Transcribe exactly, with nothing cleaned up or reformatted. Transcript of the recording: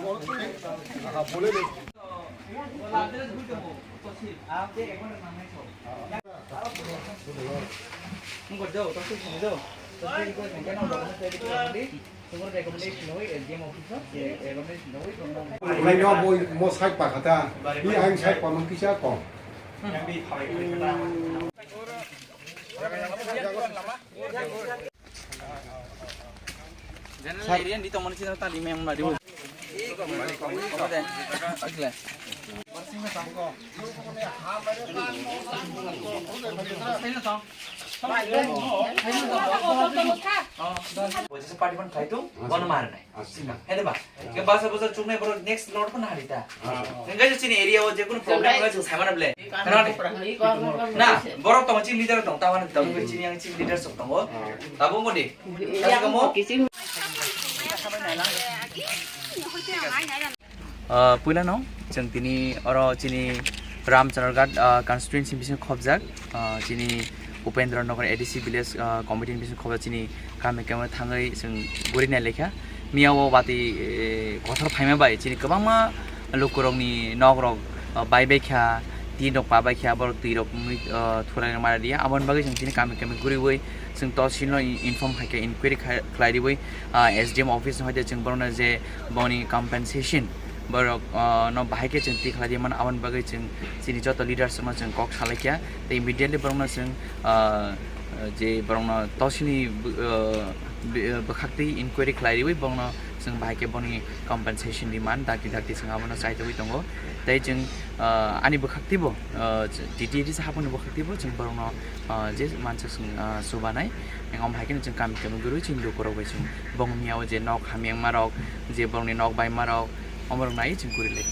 Laino mo, mo side pa kata, ni ang side pa mang kisa kong. General area ni tongmani sini tadi memang mari. Party pun khai tu, bono mar nai. Hede ba? Ke basa basa chuknai borok next lot pun hari ta. Engkai chini area o jekunu problem wngkha chwng saimano ble. Khna di. Na, borok tongo chini leader tong, tamo ni tongo chini yang chini leader sok tongo. Tabuk mo di. Kasi kamo. Ah, puila no, chwng tini oro chini Ramchandraghat, ah, constituency bising khobjak, ah, chini Upendra Nagar A D C village, ah, committee ni bising khobjak chini kami kami thangwi chwng guri nai lekha. Miya o bati, eh, kothor phaima bai chini kwbangma lukurokni nokrok, ah, bai bai kha, tin rok pa bai kha, borok twi rok wngwi, ah, thurai rok mara dia. Aboni bagwi chwng chini kami kami guriwi chwng tosilno i-, inform khai khe inquiry khai, khlai riwi, ah, S D M office no hoite chwng borokno je boni compensation borok, ah, no bahai khe chwng twi khlai di mano. Aboni bagwi chwng chini joto leaders no chwng kok salai kha. Tei immediately borokno chwng, ah, je borokno tosini bw-, ah, bw-, bwkhak twi inquiry khlai riwi borokno chwng bahai khe boni compensation demand dakti dakti chwng abono chaitogwi tongo. Tei chwng, ah, ani bwkhak twibo, ah, T T A D C haponi bwkhak twibo chwng borokno, ah, je mansa chwng, ah, chubanai. Ang omo hai kheno chwng kami kami gurui chwng lukurok bai chwng bong miyao je nok hamyangma rok, je borokni nok baima rok, omo rok nai chwng guri lai.